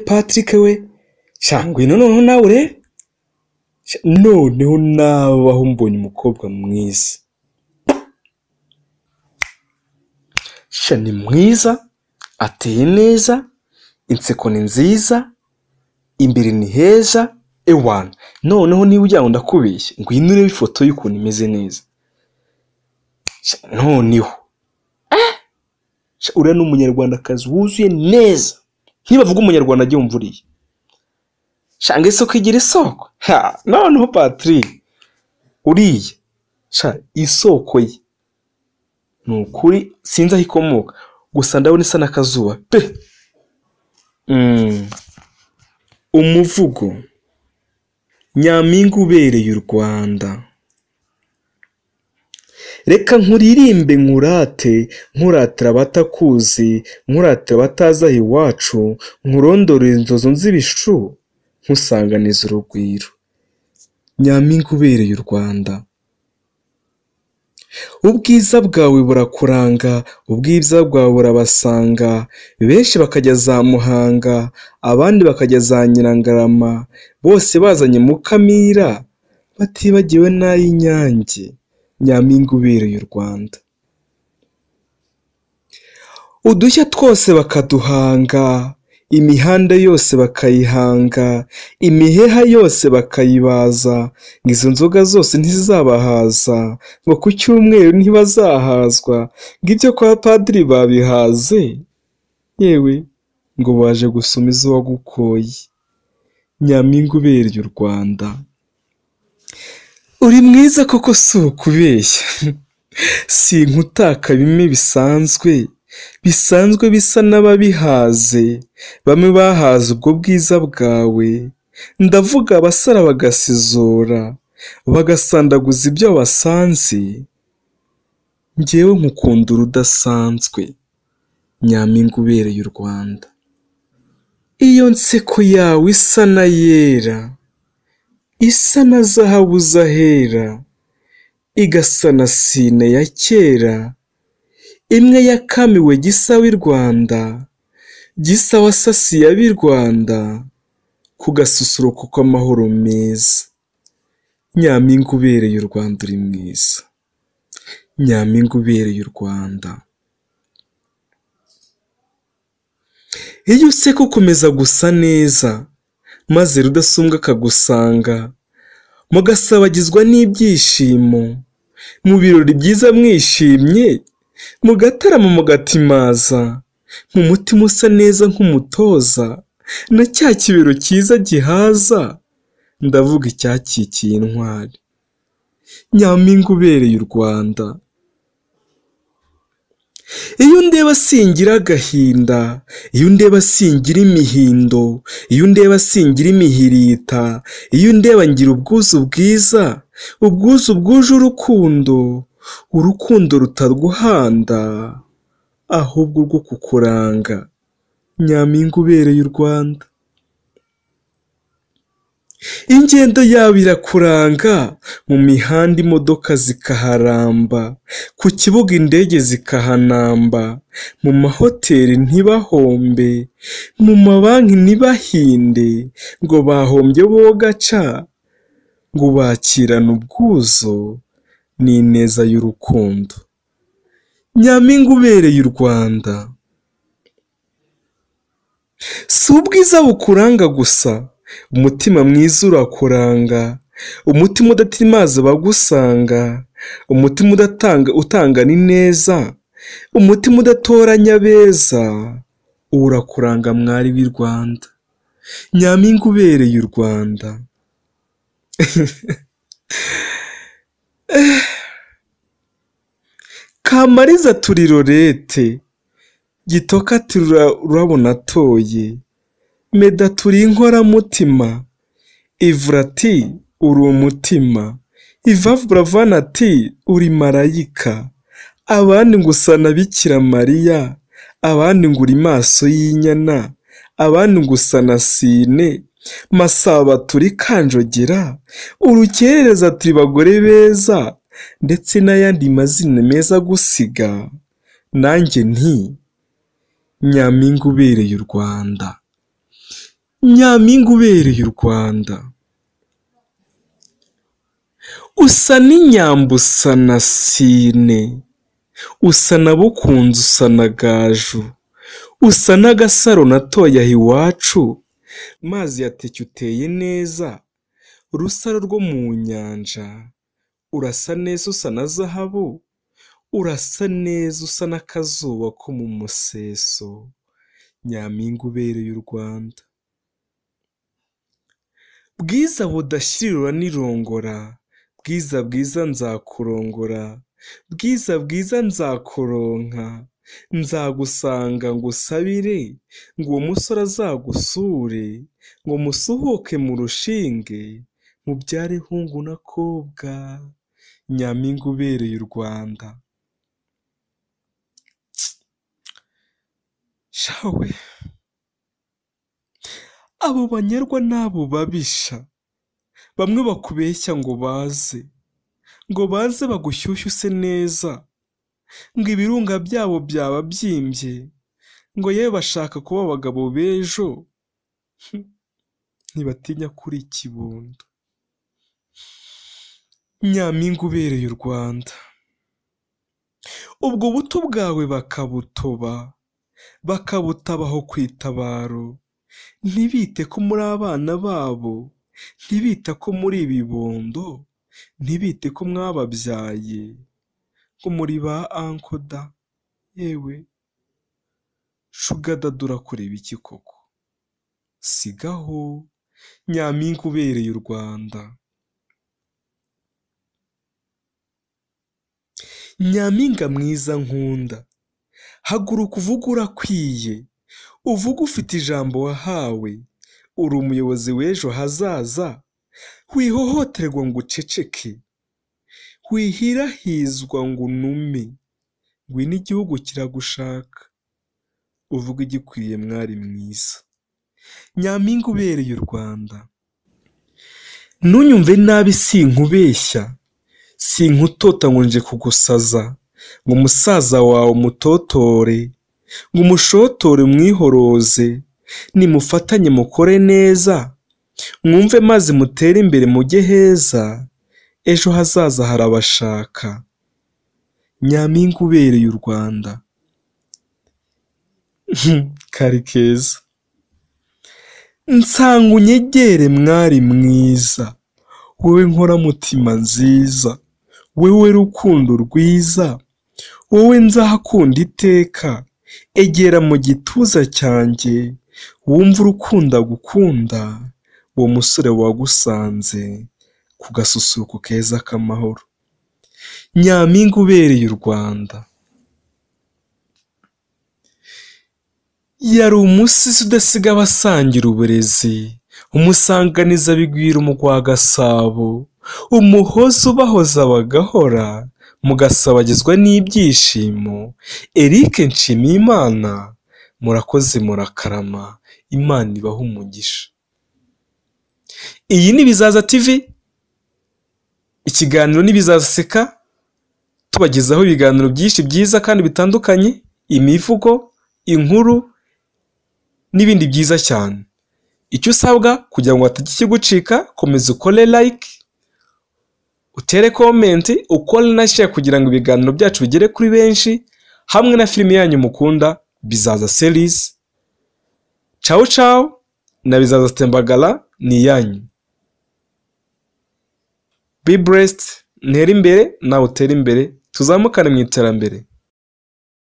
Patrick we, sha ngwino noneho nawe urebe, noneho nabaho mbonye umukobwa mwiza, sha ni mwiza, ateye neza, inseko ni nziza, imbere ni heza, ewana noneho niba ugira ngo ndakubeshya ngwino urebe ifoto y'ukuntu imeze neza, noneho uriya ni umunyarwandakazi wuzuye neza, ntibavuga umunyarwanda ajya wumva uriya, shanga isoko igira isoko, noneho Patrick uriya sha isoko ye ni ukuri sinzi aho ikomoka, gusa ndabona isa n'akazuba pe. Umuvugo Nyampinga ubereye u Rwanda. Reka nkuririmbe nkurate, nkuratira abatakuzi, nkuratira abatazi aho iwacu, nkurondorere inzozo z'ibishu, nkusanganiza urugwiro. Nyampinga ubereye u Rwanda. Ubwiza bwawe burakuranga, ubwiza bwawe burabasanga, benshi bakajya za Muhanga, abandi bakajya za Nyirangarama, bose bazanye Mukamira, batibagiwe n'ay'Inyange. Nyampinga ubereye u Rwanda. Udushya twose bakaduhanga, imihanda yose bakayihanga, imiheha yose bakayibaza, ngo izo nzoga zose ntizizabahaza, ngo ku cyumweru ntibazahazwa, ngo ibyo kwa padiri babihaze, yewe ngo baje gusoma izo wagukoye. Nyampinga ubereye u Rwanda. Uri mwiza koko si ukubeshya, sinkutaka bimwe bisanzwe, bisanzwe bisa n'ababihaze, bamwe bahaze ubwo bwiza bwawe, ndavuga abasara bagasizora, bagasandaguza ibyo basanze, njyewe nkukunda urudasanzwe. Nyampinga ubereye u Rwanda. Iyo nseko yawe isa n'ayera, isa na zahabu z'ahera, igasa na sine ya kera, imwe yakamiwe Gisa w'i Rwanda, Gisa wasasiye ab'i Rwanda, ku gasusuruko k'amahoro meza. Nyampinga ubereye u Rwanda uri mwiza. Nyampinga ubereye u Rwanda. Iyo useka ukomeza gusa neza, maze Rudasumbwa akagusanga, mugasabagizwa n'ibyishimo, mu birori byiza mwishimye, mugatarama mugatimaza, mu mutima usa neza nk'umutoza, na cya kibero cyiza gihaza, ndavuga icyakikiye intwari. Nyampinga ubereye u Rwanda. Iyo undeba singira agahinda, iyo undeba singira imihindo, iyo undeba singira imihirita, iyo undeba ngira ubwuzu bwiza, ubwuzu bwuje urukundo, urukundo rutaguhanda, ahubwo rwo kukuranga. Nyampinga ubereye u Rwanda. Ingendo yawe irakuranga, mu mihanda imodoka zikaharamba, ku kibuga indege zikahanamba, mu mahoteli ntibahombe, mu mabanki ntibahinde, ngo bahombye bogaca, ngo bakirane ubwuzu n'ineza y'urukundo. Nyampinga ubereye u Rwanda. Si ubwiza bukuranga gusa, umutima mwiza urakuranga, umutima udatimaza abagusanga, umutima udatanga utangana ineza, umutima udatoranya abeza, urakuranga mwari w'i Rwanda. Nyampinga ubereye u Rwanda. Kamariza turi Lorete, Gitoka turi urabona atoye, Meda turi inkoramutima, Ivura ati uri umutima, Iva Buravani ati uri marayika, abandi ngo usa na Bikira Mariya, abandi ngo uri maso y'inyana, abandi ngo usa na sine, Masaba turi Kanjogera, urukerereza turi bagore beza, ndetse n'ayandi mazina meza gusiga, nanjye nti Nyampinga ubereye u Rwanda, Nyampinga ubereye u Rwanda. Usa n'inyambo, usa na sine, usa na Bukunzi, usa na Gaju, usa n'agasaro natoye aha iwacu, mazi ya Teke uteye neza, rusaro rwo mu nyanja, urasa neza usa na zahabu, urasa neza usa n'akazuba ko mu museso, Nyampinga ubereye u Rwanda. Bwiza budashyirira n'irongora, bwiza bwiza nzakurongora, bwiza bwiza nzakuronka, nzagusanga ngusabire, ngo uwo musore azagusure, ngo musuhuke mu rushinge, mubyare hungu na kobwa, Nyampinga ubereye u Rwanda. Shawe, abo banyarwa n'abo babisha, bamwe bakubeshya ngo baze, ngo baze bagushyushye use neza, ngo ibirunga byabo byaba byimbye, ngo yewe bashaka kuba abagabo b'ejo, ntibatinya kuri ikibondo. Nyampinga ubereye u Rwanda. Ubwo buto bwawe bakabutoba, bakabutabaho ku itabaro, ntibite ko muri abana babo, ntibita ko muri ibibondo, ntibite ko mwababyaye, ngo muri ba ankoda, yewe shugadada urakureba iki koko? Sigaho, Nyampinga ubereye u Rwanda. Nyampinga mwiza nkunda, haguruka uvuge urakwiye, uvuge ufite ijambo wahawe, uri umuyobozi w'ejo hazaza, wihohoterwa ngo uceceke, wihirahizwa ngo unume, ngwino igihugu kiragushaka, uvuge igikwiye mwari mwiza. Nyampinga ubereye u Rwanda. Ntunyumve nabi sinkubeshya, sinkutota ngo nje kugusaza, ngo umusaza wawe umutotore, ngo umushotore umwihoroze, nimufatanye mukore neza, mwumve maze mutere imbere mujye heza, ejo hazaza harabashaka. Nyampinga ubereye u Rwanda. Kari keza. Nsanga unyegere mwari mwiza, wowe nkoramutima nziza, wowe rukundo rwiza, wowe nzakunda iteka, egera mu gituza cyanjye, wumve urukundo agukunda, uwo musore wagusanze ku gasusuruko keza k'amahoro. Nyampinga ubereye u Rwanda. Yari umusizi udasiga abasangira uburezi, umusanganiza bigwira umugwa Gasabo, umuhoza ubahoza bagahora, mugasabagizwa n'ibyishimo. Eric Nshimiyimana, murakoze murakarama, Imana ibahe umugisha. Iyi ni Bizaza TV, ikiganiro ni Bizaza Seka, tubagezaho ibiganiro byinshi byiza kandi bitandukanye, imivugo, inkuru n'ibindi byiza cyane. Icyo usabwa kugira ngo hatagira ikigucika, komeza ukore like, utere comment, ukore na share kugira ngo ibiganiro byacu bigere kuri benshi, hamwe na filimi yanyu mukunda Bizaza series. Ciao ciao, na Bizaza Tembagala ni iyanyu. Be blessed, ntere imbere nawe utere imbere, tuzamukane mu iterambere.